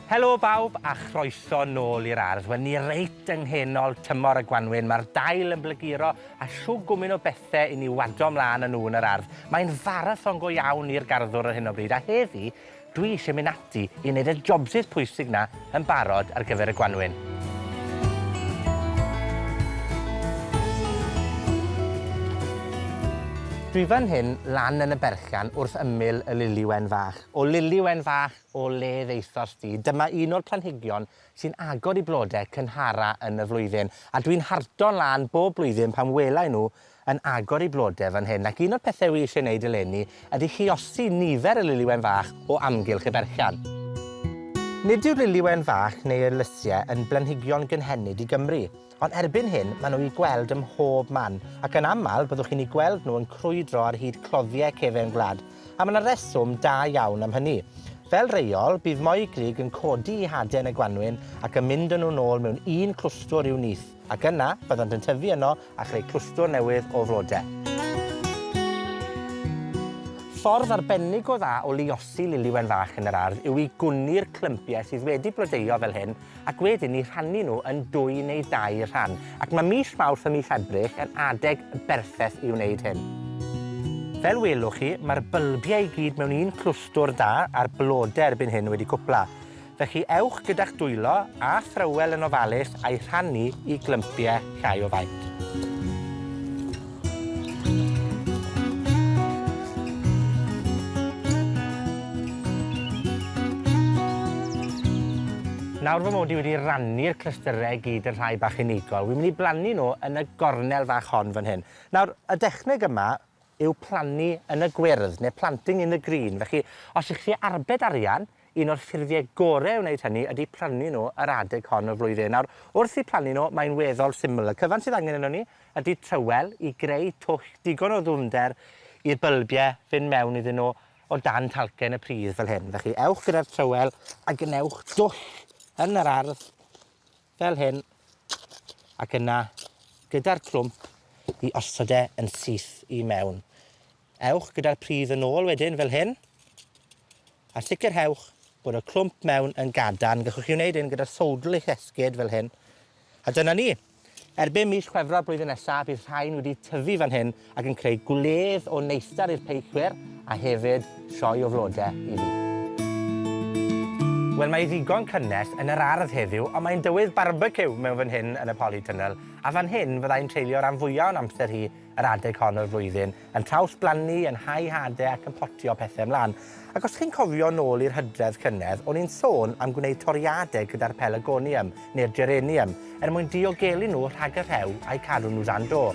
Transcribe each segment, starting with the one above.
Helo bawb a chroeso nôl i'r ardd. Wel ni reit yng nghenol tymor y gwanwyn, mae'r dail yn blaguro a shw gwmyn o bethe i ni wado mlaen â nhw yn yr ardd. Mae'n farathon go iawn i'r garddwr ar hyn o bryd a heddi dwi eisiau mynd ati i wneud y jobsys pwysig 'na yn barod ar gyfer y gwanwyn. Dwi fan hyn lan yn y berllan wrth ymyl y lili wen fach. O lili wen fach O le ddaethost di? Dyma un o'r planhigion sy'n agor i blode cynhara yn y flwyddyn, a dwi'n harto'n lân bob blwyddyn pan wela i nhw yn agor i blode fan hyn. Ac un o'r pethe wi isie neud eleni ydi lluosi nifer y lili wen fach o amgylch y berllan. Nid yw'r lili wen fach neu eirlysie yn blanhigion gynhenid i Gymru, ond erbyn hyn ma' nhw i gweld ym mhob man, ac yn amal byddwch chi'n 'u gweld nhw yn crwydro ar hyd cloddie cefen gwlad. A ma' 'na reswm da iawn am hynny. Fel rheol, bydd moegrug yn codi 'u hade yn y gwanwyn ac yn mynd â nhw nôl mewn un clwstwr i'w nyth, ac yna, byddant yn tyfu yno a chreu clwstwr newydd o flode. Ffordd arbennig o dda o luosi lili wen fach yn yr ardd yw i gwni'r clympiau sydd wedi blodeuo fel hyn ac wedyn 'u rhannu nhw yn dwy neu dair rhan. Ac ma' mis Mawrth a mis Ebrill yn adeg berffeth i wneud hyn. Fel welwch chi, ma'r bylbiau i gyd mewn un clwstwr da, a'r blode erbyn hyn wedi cwpla. Felly ewch gyda'ch dwylo a thrywel yn ofalus a'i rhannu i glympie llai o faint. Nawr fy mod i wedi rannu'r clystyrau i gyd yn rhai bach unigol, wi'n mynd i blannu nhw yn y gornel fach hon fan hyn. Nawr, y dechneg yma yw plannu yn y gwyrdd, neu planting in the green. Felly, os ych chi arbed arian, un o'r ffurfiau gore o wneud hynny ydy plannu nhw yr adeg hon o'r flwyddyn. Nawr, wrth i plannu nhw, mae'n weddol syml. Y cyfan sydd angen arnon ni ydy trywel i greu twll digon o ddwfnder i'r bylbiau fynd mewn iddyn nhw o dan talcen y pridd fel hyn. Felly, ewch gyda'r trywel a gwnewch dwll yn yr ardd fel hyn, ac yna gyda'r clwmp i osod e yn syth i mewn. Ewch gyda'r pridd yn ôl wedyn fel hyn, a sicrhewch bod y clwmp mewn yn gadarn. Gallwch chi wneud hyn gyda sowdl eich esgid fel hyn. A dyna ni. Erbyn mis Chwefror blwyddyn nesa, bydd rhain wedi tyfu fan hyn ac yn creu gwledd o neithdar i'r peillwyr a hefyd sioe o flode i fi. Wel, mae ddigon cynnes yn yr ardd heddiw, ond mae'n dywydd barbeciw mewn fan hyn yn y polytunnel, a fan hyn fyddai'n treulio ran fwya o'n amser hi yr adeg hon o'r flwyddyn, yn trawsblannu, yn hau hade ac yn potio pethe mlan. Ac os chi'n cofio nôl i'r hydref llynedd, o'n i'n sôn am gwneud toriade gyda'r pelargonium, neu'r geranium, er mwyn diogelu nhw rhag y rhew a'u cadw nhw dan do.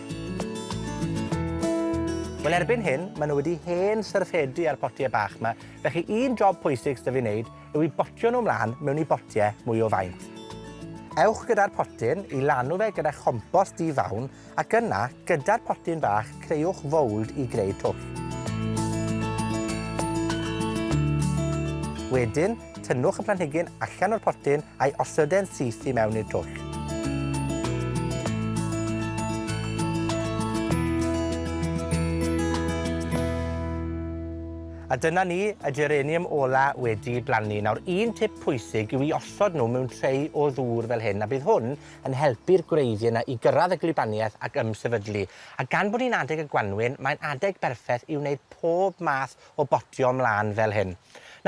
Wel, erbyn hyn, maen nhw wedi hen syrffedu ar potiau bach 'ma, felly un job pwysig s'da fi wneud yw i botio nhw mlan mewn i botiau mwy o faint. Ewch gyda'r potyn i lanw fe gyda chompost di-fawn, Ac yna, gyda'r potyn bach, creuwch fowld i greu twll. Wedyn, tynnwch y planhigyn allan o'r potyn a'i osod e'n syth i mewn i'r twll. A dyna ni, y geranium ola wedi blannu. Nawr, un tip pwysig yw i osod nhw mewn trei o ddŵr fel hyn, a bydd hwn yn helpu'r gwreiddiau 'na i gyrraedd y gwlybaniaeth ac ymsefydlu. A gan bod hi'n adeg y gwanwyn, mae'n adeg berffeth i wneud pob math o botio mlân fel hyn.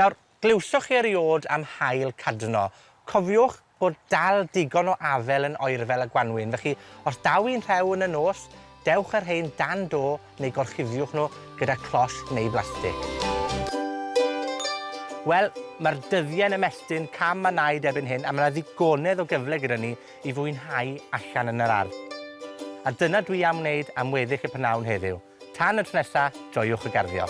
Nawr, glywsoch chi erio'd am haul cadno? Cofiwch bod dal digon o afel yn oerfel y gwanwyn, felly os daw hi'n rhew yn y nos, Dewch â rhein dan do neu gorchuddiwch nhw gyda closh neu blastig. Wel, mae'r dyddiau'n ymestyn cam a naid erbyn hyn, a mae 'na ddigonedd o gyfle gyda ni i fwynhau allan yn yr ardd. A dyna dwi am wneud am weddill y prynhawn heddiw. Tan y tro nesa, joiwch y garddio.